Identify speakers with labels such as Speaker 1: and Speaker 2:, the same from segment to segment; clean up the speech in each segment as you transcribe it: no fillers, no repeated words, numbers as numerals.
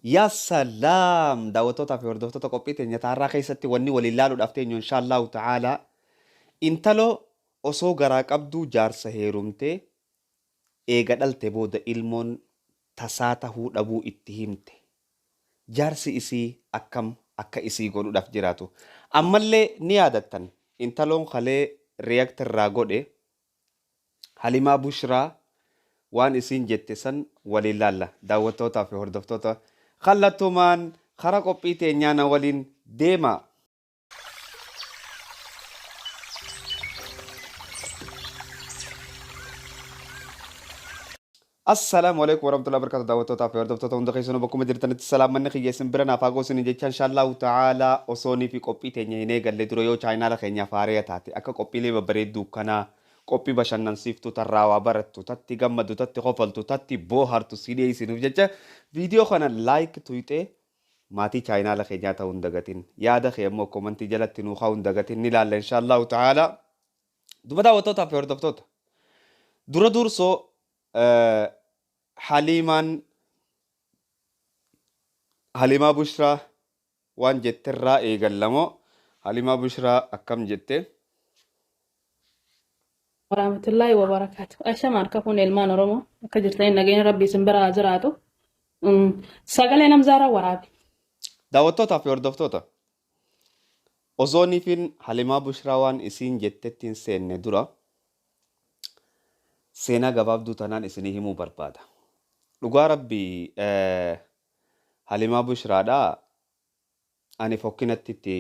Speaker 1: Yaa salaam daawwattootaa fi hordoftoota qophii teenya taarraa keessatti wanni waliin laaluudhaaf teenyu inshaallahu ta'aalaa intaloo osoo garaa qabduu jaarsa heerumtee eega dhalte booda ilmoon tasaa tahuu dhabuu itti himte. Jaarsi isii akkam akka isii godhudhaf jiraatu. Ammallee ni yaadattan intaloon kalee react irraa godhe Halimaa Bushraa waan isiin jette san waliin laalla. Daawwattootaa fi hordoftoota kallattumaan kara qophii teenyaa na waliin deemaa. Assalaamu alaikum warahmatullahi wabarakatuh daawwattootaa fi hordoftoota hunda keessanuu bakkuma jirtanitti salaamanni kiyya isin bira naaf haa ga'u isiniin jecha inshaallahu ta'aalaa osoonii fi qophii teenya hin eegalle dura yoo chaayinaala keenyaaf haaraya taate akka qophiilee babbareedduu kanaa qophii bashannansiiftuu tarraa waa barattu tatti gammaddu tatti kofaltu tatti boohartu si dhiyeessinuuf jecha viidiyoo kana laayik tuyxee maatii chaayinaala keenyaa ta'uu hin dagatin. Yaada kee immoo komantii jalatti nuu kaa'uu hin dagatin ni laalla inshaallahu ta'aalaa. Duba daawwattootaa fi hordoftoota. Dura dursoo Haliimaan Haliimaa Bushraa waan jetterraa eegallamoo Haliimaa Bushraa akkam jette?
Speaker 2: Warahmatullahi wabarakatuh. Ashama harka fuune ilmaan Oromoo akka jirtanii nageenya rabbii isin bira haa jiraatu. Sagalee namzaaraa waraabi.
Speaker 1: Daawwattootaa fi hordoftoota. Osooniifin Halimaa Bushraa waan isiin jettetti hin seenne dura seenaa gabaabduu tanaan isinii himuu barbaada. Dhugaa rabbii Halimaa Bushraadhaa ani fokkinatti itti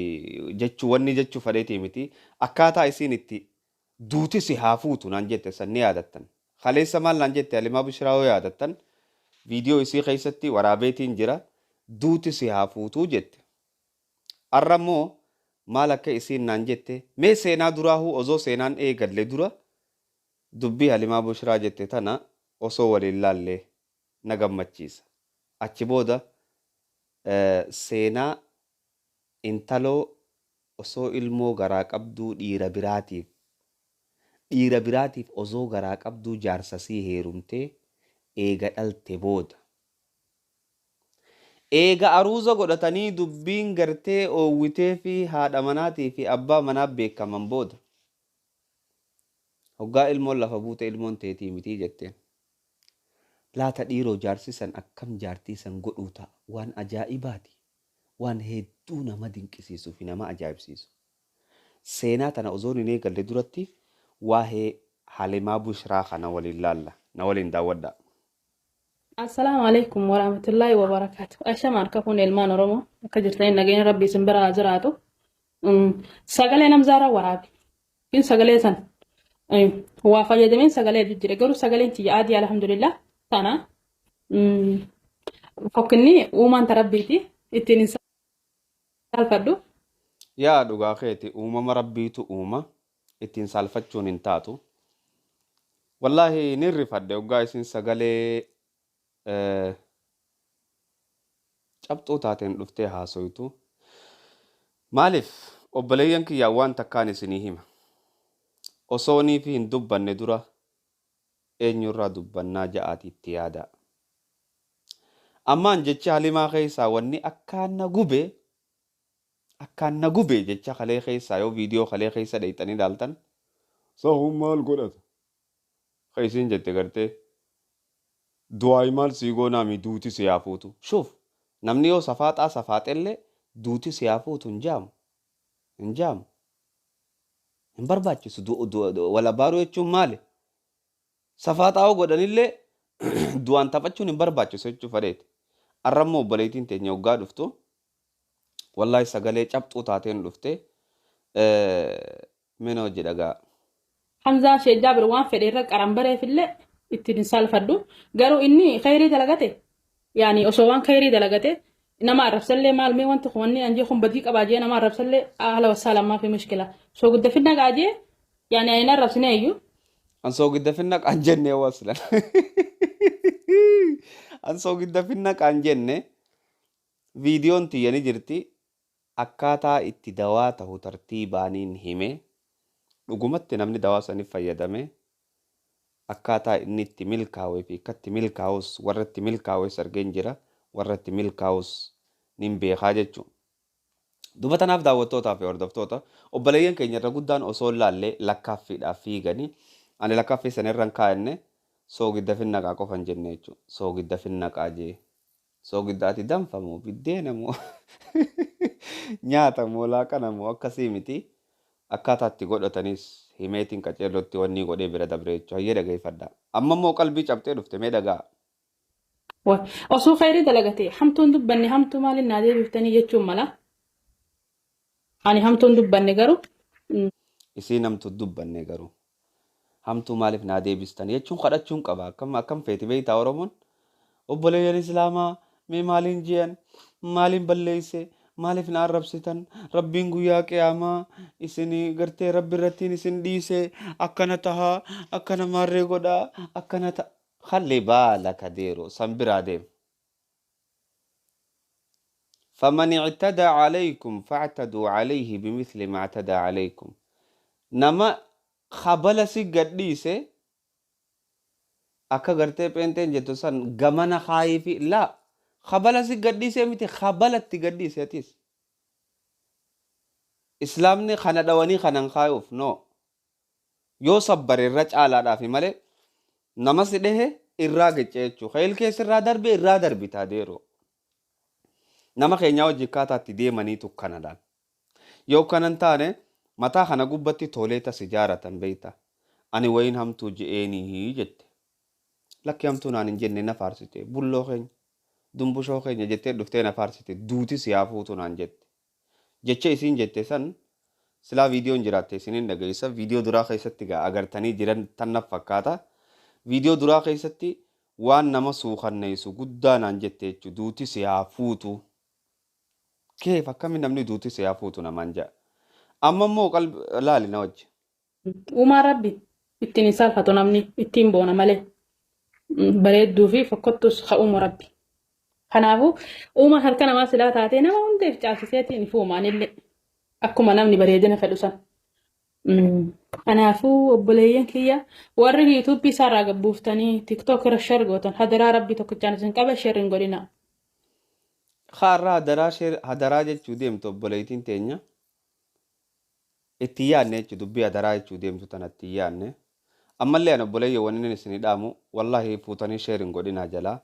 Speaker 1: jechuu wanni jechuu fadheetii miti akkaataa isiin itti duuti si haa fuutu naan jette san ni yaadattan. Kaleessa maal naan jette Halimaa Bushraa yoo yaadattan viidiyoo isii keessatti waraabeetiin jira duuti si haa fuutuu jette. Arra immoo maal akka isiin naan jette mee seenaa duraahuu osoo seenaan eegalle dura dubbii Halimaa Bushraa jette tana osoo waliin laalle na gammachiisa. Achi booda seenaa intaloo osoo ilmoo garaa qabduu dhiira biraatiif dhiira biraatiif osoo garaa qabduu jaarsa sii heerumtee eega dhalte booda Eega aruuza godhatanii dubbiin gartee oowwiteefii haadha manaatii fi abbaa manaa beekaman booda hoggaa ilmoon lafa buute ilmoon teetii mitii jetteen. Laata dhiiroo jaarsi san akkam jaartii san godhuu ta'a? Waan ajaa'ibaati. Waan hedduu nama dinqisiisu fi nama ajaa'ibsiisu. Seenaa tana osoon hin eegalle duratti waa'ee Halimaa Bushraa kana waliin laalla. Na waliin daawwadhaa.
Speaker 2: Assalaamu alaikum warahmatullahi wabarakatuh. Ashama harka fuune ilmaan Oromoo akka jirtanii nageenya rabbii isin bira haa jiraatu. Sagalee namzaaraa waraabi. In sagalee san waa fayyadameen sagalee jijjiire garuu sagaleen tiyya adii alhamdulillah tana. Fokkinni uumaan ta rabbiiti ittiin hin saalfadhu.
Speaker 1: Yaa dhugaa keeti uumama rabbiitu uuma ittiin saalfachuun hin taatu. Wallaahi nin rifadhe hoggaa isin sagalee cabxuu taateen dhuftee haasoytu. Maaliif obboleeyyan kiyyaa waan takkaan isinii hima. Osooniifi hin dubbanne dura eenyurraa dubbannaa ja'aati itti yaadaa. Ammaan jecha Halimaa keessaa wanni akkaan na gube Akkaan na gube jecha kalee keessaa yoo video kalee keessa dheyxanii ilaaltan sahuun maal godhata ka isiin jette gartee du'aayi maal sii goonaami duuti si haa fuutu shuuf namni yoo safaaxaa safaaxellee duuti si haa fuutu hin jaamu hin jaamu hin barbaachisu wal abaaruu jechuun maali Safaaxaa yoo godhanillee du'aan taphachuun hin barbaachisu jechuu fadheeti. Arra immoo obboleettiin teenya hoggaa dhuftu wallaahi sagalee cabxuu taateen dhufte mee hojii dhagaa.
Speaker 2: Hamzaa Sheek Jaabir waan fedhe irra qaranbareefillee ittiin hin saalfadhu. Garuu inni khayrii dalagate yaani osoo waan khayrii dalagate nama arrabsallee maal mee wanti kun wanni anjee kun badii qabaa jee nama arrabsallee ahla wassaalam maa fi mushkila. Soogidda finna gaa jee yaani ani hin arrabsine iyyuu.
Speaker 1: An soogidda finna qaan jenne waslan. An soogidda finna qaan jenne viidiyoon tiyya ni jirti akkaataa itti dawaa tahu tartiibaaniin hime dhugumatti namni dawaa saniif fayyadame akkaataa inni itti milkaa'e fi akka itti milkaa'us warra itti milkaa'es argeen jira. Warra itti milkaa'us nin beekaa jechuudha. Duba tanaaf daawwattootaa fi hordoftoota, obboleeyyan keenya irra guddaan osoo hin laallee lakkaaffiidhaaf fiiganii, ani lakkaaffii sana irra hin kaa'anne, soogidda finnaqaa qofa hin jenne jechuudha. Soogidda finnaqaa jee. Soogidda ati danfamoo, biddeena moo, nyaata moo, laaqana moo, akkasii miti. Akkaataa itti godhatanis himeetiin qaceellootti wanni godhee bira dabre jechuudha. Hayyee, dhageeffadhaa. Amma immoo qalbii cabxee dhufte, mee dhagaa.
Speaker 2: Osoo khayrii dalagate hamtuun dubbanne, hamtuu maaliin naa deebiftanii jechuun mala. Ani hamtuun dubbanne garuu.
Speaker 1: Isii namtu dubbanne garuu. Hamtuu maaliif naa deebistan jechuun kadhachuun qaba. Akkam akkam feeti beektaa Oromoon? Obboleeyyan Islaamaa, mee maaliin ji'an? Maaliin balleeyse? Maaliif na arrabsitan? Rabbiin guyyaa qiyaamaa isin gartee Rabbi irrattiin isin dhiise, akkana tahaa, akkana maarree godhaa, akkana ta'a. Halli baala kadeero san biraa deem. فمن اعتدى عليكم فاعتدوا عليه بمثل ما اعتدى عليكم. Nama kabala si gadhiise akka gartee pheenxeen jettu san gamana kaayii fi laa kabala si gadhiisee miti, kabalatti gadhiise atis. Islaamni kana dhawanii kanan kaayuuf no. Yoo sabbare irra caalaadhaafi malee nama si dhehe irraa gecce jechuudha. Kayil keessa irraa darbe irraa darbitaa deeroo. Nama keenyaa wajji akkaataa itti deemaniitu kanadhaan. Yoo kanan taane mataa kana gubbatti tolee tas ijaaratan beekta. Ani wayin hamtuu je'eenii jette. Lakki, hamtuu naan hin jenne, na faarsite. Bulloo keenya, dumbushoo keenya jettee dhuftee na faarsite. Duuti si haa fuutu naan jette. Jecha isiin jette san silaa viidiyoon jiraatte isiniin dhageessa. Viidiyoo duraa keessatti gaa agartanii jiran tan na fakkaata. Viidiyoo duraa keessatti waan nama suukanneessu guddaa naan jette jechuudha. Duuti si haa fuutu. Keef akkamiin namni duuti si haa fuutu namaan jedha? Amma immoo qalbi laali na wajji.
Speaker 2: Uumaa Rabbi ittiin hin saalfatu, namni ittiin boona malee. Bareedduu fi fokkottus ka uumu Rabbi. Kanaafuu uumaan harka namaa silaa taatee nama hundeef caalchiseetiin fuuma anillee. Akkuma namni bareedina fedhu san. Kanaafuu obboleeyyan kiyya, warri yuutuubii isaarraa gabbuuftanii TikTok irra share gootan, hadaraa Rabbi tokkichaan isin qaba, share hin godhina.
Speaker 1: Kaarraa hadaraa share hadaraa jechuu deemtu obboleettiin teenya. Itti yaadne jechuu, dubbii hadaraa jechuu deemtu tana itti yaadne. Ammallee ani obboleeyyan wanni inni isinii dhaamu, wallahi fuutanii share hin godhinaa jalaa.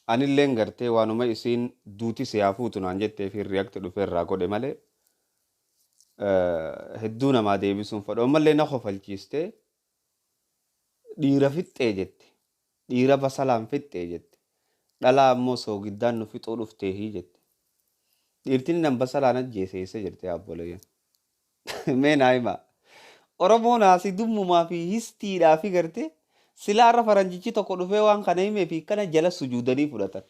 Speaker 1: Anilleen gartee waanuma isiin duuti si haa fuutu naan jettee fi react dhufee irraa godhe malee hedduu namaa deebisuun fedhu. Ammallee na kofalchiiste, dhiira fixxee jette. Dhiira basalaan fixxee jette. Dhalaa ammoo soogiddaan nu fixuu dhufteehii jette. Dhiirtiin nan basalaan ajjeese eessa jirti yaa obboleeyyan? Mee naa himaa. Oromoon haasii dummumaa fi histiidhaa fi gartee silaa irra faranjichi tokko dhufee waan kana himee fi kana jala sujuudanii fudhatan.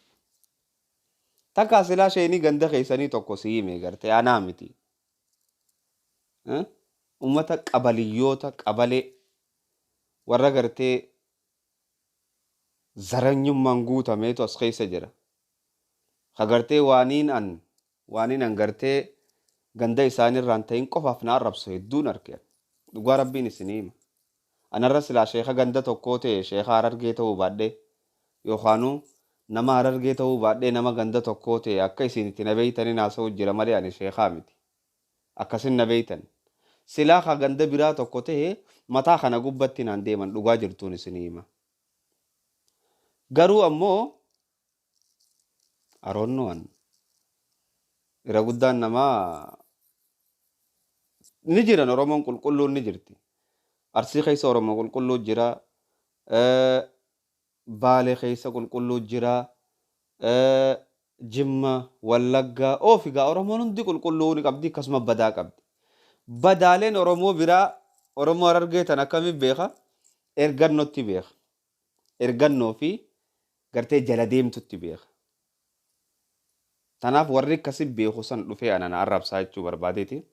Speaker 1: Takkaa silaa sheenii ganda keessanii tokko si hime gartee anaa miti. Uummata qabaliyyoota qabalee warra gartee zaranyummaan guutameetu as keessa jira. Ka gartee waaniin an gartee ganda isaaniirraan ta'in qofaaf na arrabsu hedduun arge. Dhugaa Rabbiin isinii hima. Anarra silaa sheeka ganda tokkoo ta'e, sheeka Harargee ta'uu baadhee, yookaanuu nama Harargee ta'uu baadhee nama ganda tokkoo ta'e, akka isin itti na beeytaniin haasa'u jira malee ani sheekaa miti. Akkasin na beeytan. Silaa ka ganda biraa tokko ta'e mataa kana gubbatti naan deeman, dhugaa jirtuun isinii hima. Garuu ammoo aroonnoon irra guddaan namaa ni jiran, Oromoon qulqulluun ni jirti. Arsii keessa Oromoo qulqulluu jira. Baalee keessa qulqulluu jira. Jimma, Wallaggaa, oofigaa Oromoon hundi qulqulluu ni qabdi, akkasuma badaa qabdi. Badaaleen Oromoo biraa Oromoo Harargee tan akkamiin beeka? Ergannootti beeka. Ergannoo fi gartee jala deemtutti beeka. Tanaaf warri akkasi beeku san dhufee anana arrabsaa jechuu barbaadeeti.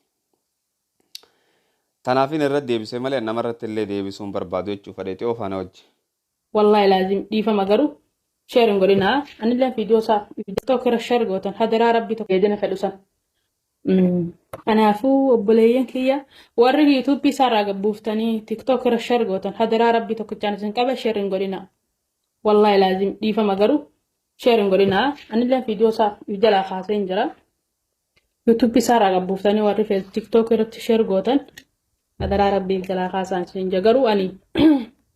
Speaker 1: Tanaafin irra deebisee malee namarratti illee deebisuun barbaadu jechuu fedheeti oofaana wajji.
Speaker 2: Wallahi laazim dhiifama garuu share hin godhinaa. Anillee viidiyoo isaa TikTok irra share gootan, hadaraa Rabbi tokko bareedina fedhu san. Kanaafuu obboleeyyan kiyya, warri yuutuubii isaarraa gabbuuftanii TikTok irra share gootan, hadaraa Rabbi tokkichaan isin qaba, share hin godhina. Wallaahi laazim dhiifama garuu share hin godhinaa. Anillee viidiyoo isaa jalaa kaasee hin jira. YouTube isaa irraa gabbuuftanii warri TikTok irratti share gootan adaraa rabbiin jalaa kaasaan isin jira. Garuu ani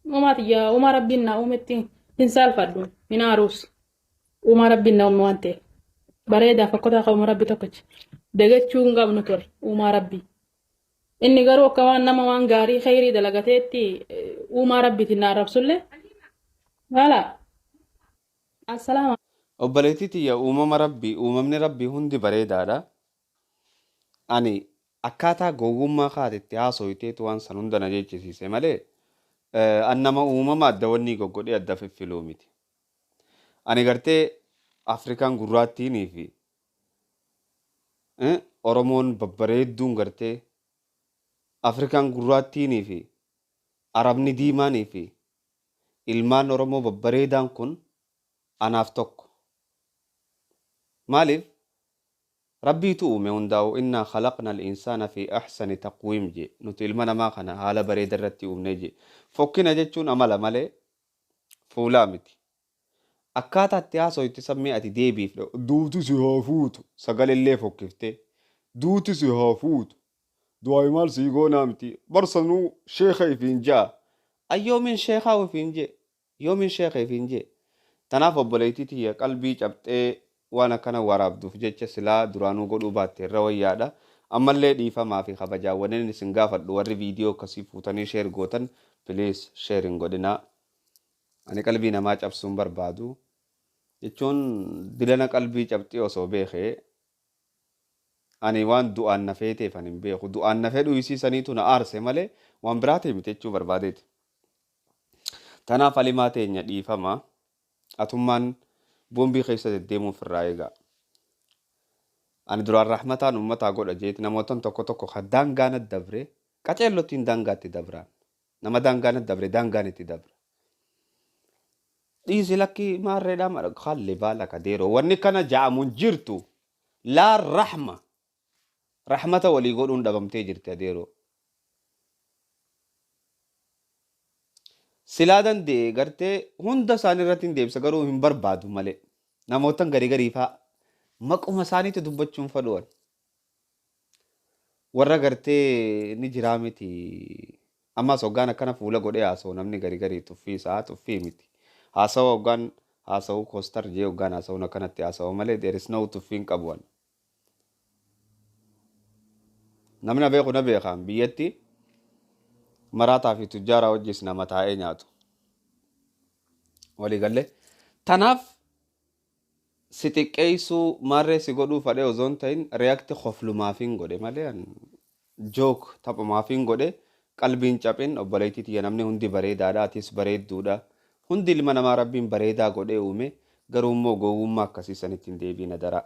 Speaker 2: uumaa tiyya uumaa rabbiin naa uumetti hin saalfadhu hin aaruus. Uumaa rabbiin na uume waan ta'eef. Bareedaa fakkotaa kan uumaa rabbi tokkicha. Dagachuu hin qabnu ture uumaa rabbii. Inni garuu akka waan nama waan gaarii kheyrii dalagateetti uumaa rabbiitiin na arrabsullee. Haala. Assalaamu
Speaker 1: Obboleettii tiyya, uumama rabbii, uumamni rabbii hundi bareedaadha. Ani akkaataa gowwummaa kaatetti haasoyteetu waan san hunda na jechisiise malee an nama uumama adda wannii goggodhee adda fiffiluu miti. Ani gartee Afrikaan gurraattiinii fi Oromoon babbareedduun, gartee Afrikaan gurraattiinii fi Arabni diimaanii fi ilmaan Oromoo babbareedaan kun anaaf tokko. Maaliif? Rabbiitu uume hundaa'u. "Innaa khalaqna al-insaana fi ahsani taqwiim" je. Nuti ilma namaa kana haala bareeda irratti uumnee je. Fokkina jechuun amala malee fuulaa miti. Akkaataa itti haasoyte sammee ati deebiif duuti si haa fuutu, sagalellee fokkiftee duuti si haa fuutu, du'aayi maal sii goonaa miti barsanuu sheeka ifiin ja'a. Ayyoomiin sheekaa ifiin jee, yoomiin sheeka ifiin jee? Tanaaf obboleettii tiyya, qalbii cabxee waan akkana waraabduuf jecha silaa duraanuu godhuu baatte irra wayyaadha. Ammallee dhiifamaa fi kabajaawwaniin isin gaafadhu, warri viidiyoo akkasii fuutanii share gootan, please share hin godhinaa. Ani qalbii namaa cabsuun barbaadu jechuun dilana qalbii cabxii osoo beekee ani waan du'aan na feeteef ani hin beeku. Du'aan na fedhuu isii saniitu na aarse malee waan biraatii miti jechuu barbaadeeti. Tanaaf Halimaa teenya, dhiifama. Atummaan boombii keessa deddeemuuf irraa eegaa. Ani duraan rahmataan uummataa godha jeeti namootan tokko tokko ka daangaana dabre qaceellottiin daangaatti dabraan. Nama daangaana dabre daangaan itti dabra. Dhiisi, lakkii maarreedhaa mara kalli baala kadeeroo wanni kana ja'amuun jirtu laa rahma rahmata walii godhuun dhabamtee jirti adeeroo. Silaa danda'e gartee hunda isaanii irratti hin deebisa, garuu hin barbaadu malee. Namootan garii garii faa maquma isaaniitti dubbachuun fadhuwan. Warra gartee ni jiraa miti. Ammas hoggaan akkana fuula godhee haasa'u namni garii garii tuffii isaa tuffii miti. Haasawa hoggaan haasa'u koostar jee hoggaan haasa'uun akkanatti haasa'u malee there is no tuffiin qabu an. Namni na beeku na beekaan biyyatti maraataa fi tujjaaraa wajjis nama taa'ee nyaatu. Walii galee. Tanaaf si xiqqeessuu maarree si godhuu fadhee osoo hin ta'in react koflumaafiin godhe malee an joke taphumaafin godhe. Qalbiin caphin, obboleettii tiyya. Namni hundi bareedaadha, atis bareedduudha. Hundi ilma namaa rabbiin bareedaa godhee uume, garuu immoo gowwummaa akkasii sanitti hin deebiin adaraa.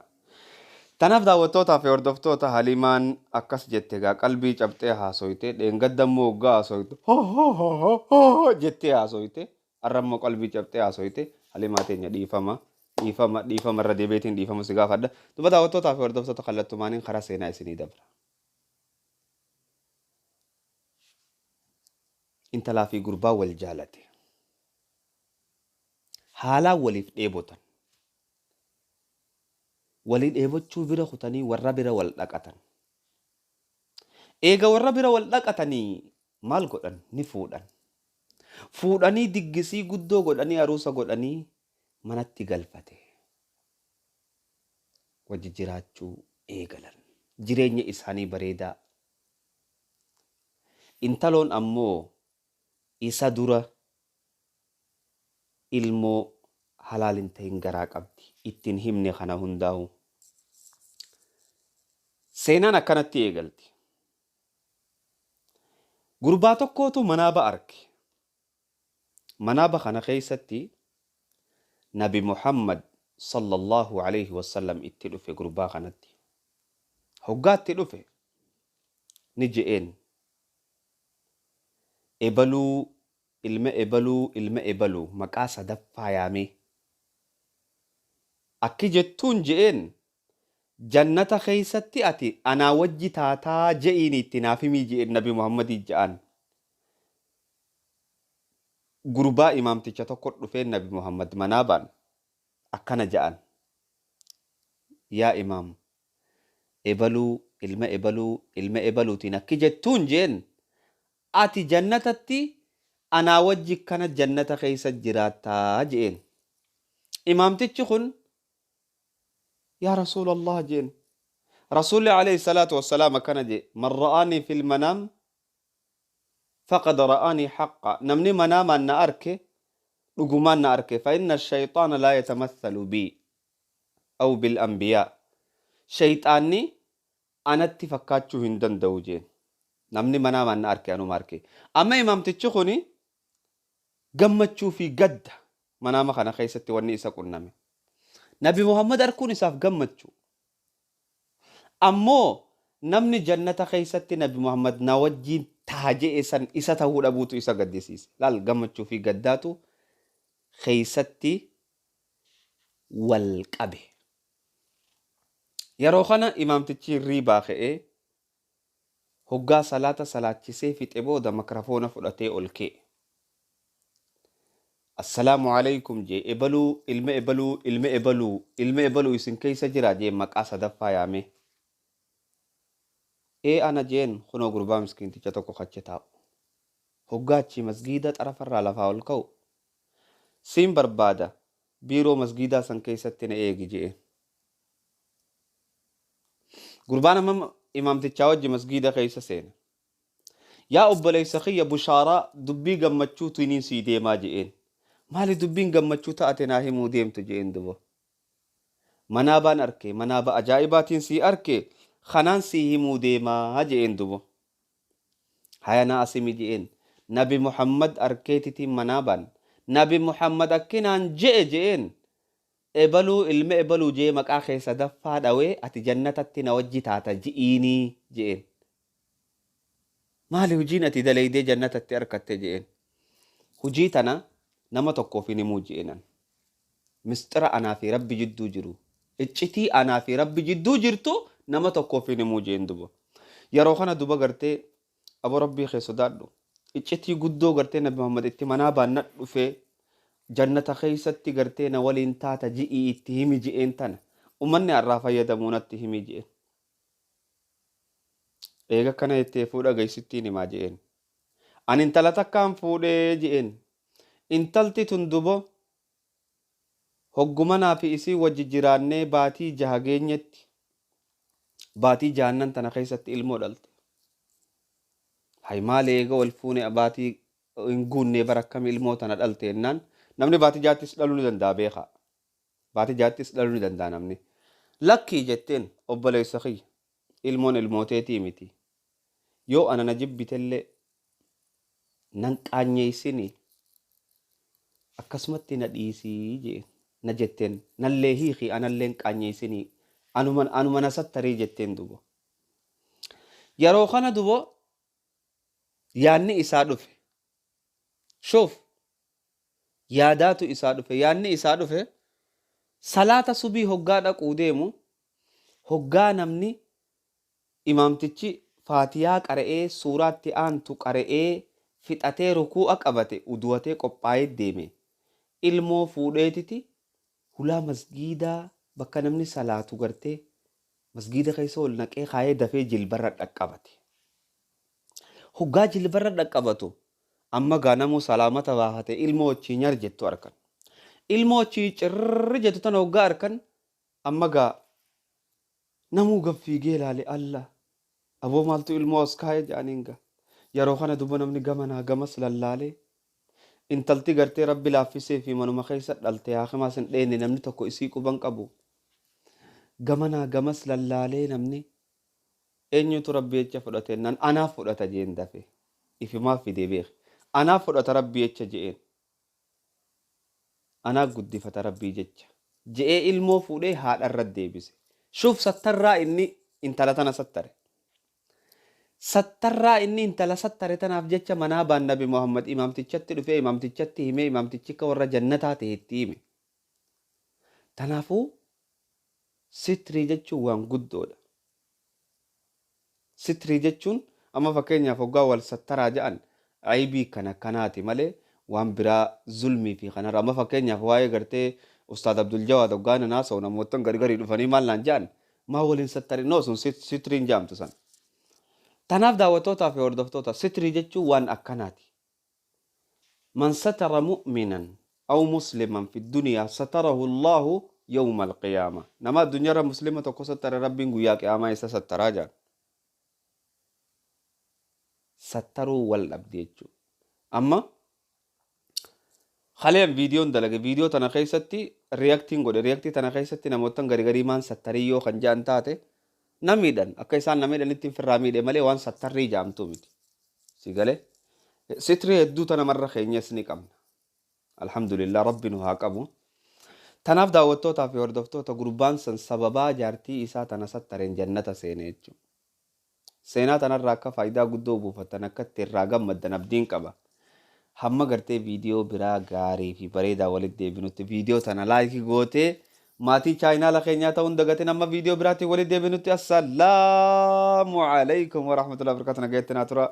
Speaker 1: Tanaaf daawwattootaa fi hordoftoota, Haliimaan akkas jette egaa qalbii cabxee haasoyte. Dheengadda immoo waggaa haasoyte jettee haasoyte. Har'a immoo qalbii cabxee haasoyte. Haliimaa teenya, dhiifama, dhiifama, dhiifama, irra deebiitiin dhiifama si gaafadha. Duba daawwattootaa fi hordoftoota, kallattumaaniin karaa seenaa isinii dabra. Intalaa fi gurbaa wal jaalate. Haalaan waliif dheebotan. Walii dheebochuu bira kutanii warra bira wal dhaqatan. Eega warra bira wal dhaqatanii maal godhan? Ni fuudhan. Fuudhanii diggisii guddoo godhanii aruusa godhanii manatti galfate. Wajji jiraachuu eegalan. Jireenya isaanii bareedaa. Intaloon ammoo isa dura ilmoo halaal hin ta'in garaa qabdi. Ittiin himne kana hundaa'u. Seenaan akkanatti eegalti. Gurbaa tokkootu manaaba arge. Manaaba kana keessatti Nabi Muhammad sallallahu alayhi wasallam itti dhufe gurbaa kanatti. Hoggaatti dhufe ni je'een: "Ebaluu ilma ebaluu ilma ebaluu," maqaa sadaffaa yaamee. Akki jettuun je'een: "Jannata keessatti ati anaa wajji taataa je'iin itti naaf himii," je'een Nabi Muhammadii ja'an. Gurbaa imaamticha tokko dhufee Nabi Muhammad manaabaan akkana ja'an. Yaa imaam, ebaluu ilma ebaluu ilma ebaluutiin akki jettuun jeen, ati jannatatti anaa wajji kana jannata keessa jiraattaa jeen. Imaamtichi kun yaa Rasuulallah jeen. Rasuulli alayhi salaatu wassalaam akkana jee: man ra'aanii fil manaam faqad ra'aanii haqqa. Namni manaamaan na arke dhugumaan na arke. Fa inna shayxaana laa yatamathalu bii aw bil anbiyaa. Shayxaanni anatti fakkaachuu hin danda'u jeen. Namni manaamaan na arke anuma arke. Amma imaamtichi kuni gammachuu fi gadda manaama kana keessatti wanni isa qunname. Nabi Muhammad arkuun isaaf gammachuu. Ammoo namni jannata keessatti Nabi Muhammad na wajjiin taha je'e san isa tahuu dhabuutu isa gaddisiise. Laal, gammachuu fi gaddaatu keessatti wal qabe. Yeroo kana imaamtichi hirriibaa ka'ee hoggaa salaata salaachisee fixe booda makrafoona fudhatee ol ka'e. Assalaamu alaykum jee, ebaluu ilma ebaluu ilma ebaluu ilma ebaluu isin keessa jira jee, maqaa sadaffaa yaame. Ee, ana jeen, kunoo gurbaa miskiinticha tokko kache taa'u. Hoggaa achii masgiida xarafarraa lafaa ol ka'u. Siin barbaada, biiroo masgiidaa san keessatti na eegi jeen. Gurbaan amma imaamtichaa wajji masgiida keessa seena. Yaa obboleessa kiyya, bushaaraa dubbii gammachuutu iniin sii deemaa je'een. Maali dubbiin gammachuu ta'ate naa himuu deemtu je'een duba. Manaabaan arke, manaaba ajaa'ibaatiin sii arke, kanaan sii himuu deemaa je'een duba. Haya, naa asimi je'een. Nabi Muhammad arkeetitiin manaabaan. Nabi Muhammad akkinaan je'e je'een. Ebaluu ilma ebaluu jee maqaa kee sadaffaa dhawee ati jannatatti na wajji taata ji'iinii je'een. Maali hojiin ati daleeydee jannatatti arkatte je'een. Hojii tana nama tokkoof hin himuu je'eenan. Misxira anaa fi Rabbi jidduu jiru. Iccitii anaa fi Rabbi jidduu jirtu nama tokkoof hin himuu jeen duba. Yeroo kana duba gartee, abo Rabbii kee sodaadhu. Iccitii guddoo gartee Nabi Muhammad itti manaa baannadhu dhufee jannata keessatti gartee na waliin taata ji'ii itti himi je'een, tana. Ummanni har'aa fayyadamuu natti himi je'een. Eega kana jettee fuudha geessittiin himaa je'een. Ani intala takkaan fuudhee je'een. Intalti tun dubo hoggumanaa fi isii wajji jiraannee baatii 6 geenyetti, baatii jahannan tana keessatti ilmoo dhalte. Hay, maali, eega wal fuune baatii hin guunnee bara akkami ilmoo tana dhalte jennaan, namni baatii 6ttis dhaluu ni danda'a beekaa. Baatii 6ttis dhaluu ni danda'a namni. Lakkii jetteen, obboleessa kiyya, ilmoon ilmooteetii miti. Yoo ana na jibbitellee nan qaanyeessinii, akkasumatti na dhiisii jeen na jetteen, nallee hiiki, anallee hin qaanyeessinii, anuma na sattarii jetteen dubo. Yeroo kana dubo yaanni isaa dhufe. Shuuf, yaadaatu isaa dhufe. Yaanni isaa dhufe, salaata subii hoggaa dhaquu deemu, hoggaa namni imaamtichi faatiyaa qara'ee suuraatti aantu qara'ee fixatee rukuu'a qabate, uduwatee qophaa'ee deeme. Ilmoo fuudheetiti hulaa masgiidaa bakka namni salaatu gartee masgiida keessa ol naqee kaayee dafee jilbarra dhaqqabate. Hoggaa jilbarra dhaqqabatu amma gaa namuu salaamata baafate, ilmoo achii nyar jettu arkan. Ilmoo achii cirri jettu tana hoggaa arkan, amma gaa namuu gad fiigee ilaale. Allah, aboo maaltu ilmoo as kaa'e jedhaniin gaa. Yeroo kana duba namni gamanaa gamas lallaalee, intalti gartee Rabbi laaffisee fi manuma keessa dhalte, haakimaas hin dheenne, namni tokko isii quban qabu. Gamanaa gamas lallaalee namni, eenyutu Rabbi jecha fudhate nan, anaaf fudhata jeen dafe. Ifimaaf fidee beeke. Anaaf fudhata Rabbi jecha je'een. Anaa guddifata Rabbii jecha. Je'ee ilmoo fuudhee haadharra deebise. Shuuf, sattarraa inni intala tana sattare. Sattarraa inni intala sattare tanaaf jecha manaa baan Nabi Muhammad imaamtichatti dhufee imaamtichatti himee, imaamtichi akka warra jannataa ta'e itti hime. Tanaafuu sitrii jechuun waan guddoodha. Sitrii jechuun amma fakkeenyaaf hoggaa wal sattaraa jedhan aybii kana kanaati malee Waan biraa zulmii fi kanarra amma fakkeenyaaf waa'ee gartee Ustaad Abdul Jawaad hoggaan haasa'u namoottan gargarii dhufanii maal naan jedhan, maa waliin sattari no sun sitriin jaamtu san. Tanaaf daawwattootaa fi hordoftoota, sitrii jechuun waan akkanaati. Man satara mu'minan aw musliman fi duniyaa satarahu Allahu yawma alqiyaama. Nama addunyaarra muslima tokko sattare, Rabbiin guyyaa qiyaamaa isa sattaraa jedhan. Sattaruu wal dhabde jechuudha. Amma kaleen viidiyoon dalage, viidiyoo tana keessatti reactiin godhe. Reactii tana keessatti namoottan gari maan sattarii yoo kan jedhan taate na miidhan, akka isaan na miidhanitti firraa miidhe malee waan sattarrii jaamtuu miti. Si galee sitrii hedduu tana marra keenyas ni qabna. Alhamdulillah, Rabbi nu haa qabu. Tanaaf daawwattootaa fi hordoftoota, gurbaan san sababaa jaartii isaa tana sattareen jannata seene jechuudha. Seenaa tanarraa akka faayidaa guddoo buufattan, akka itti irraa gammaddan abdiin qaba. Hamma gartee viidiyoo biraa gaarii fi bareedaa walitti deebinutti, viidiyoo tana like gootee maatii chaayinaala keenyaa ta'uun dagatin. Amma viidiyoo biraatiin walitti deebinutti, assalaamu alaikum warahmatullahi wabarakatuh. Nagayetti naa tura.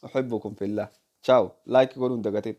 Speaker 1: Uhibbukum fillah. Ciao. Like godhuun dagatin.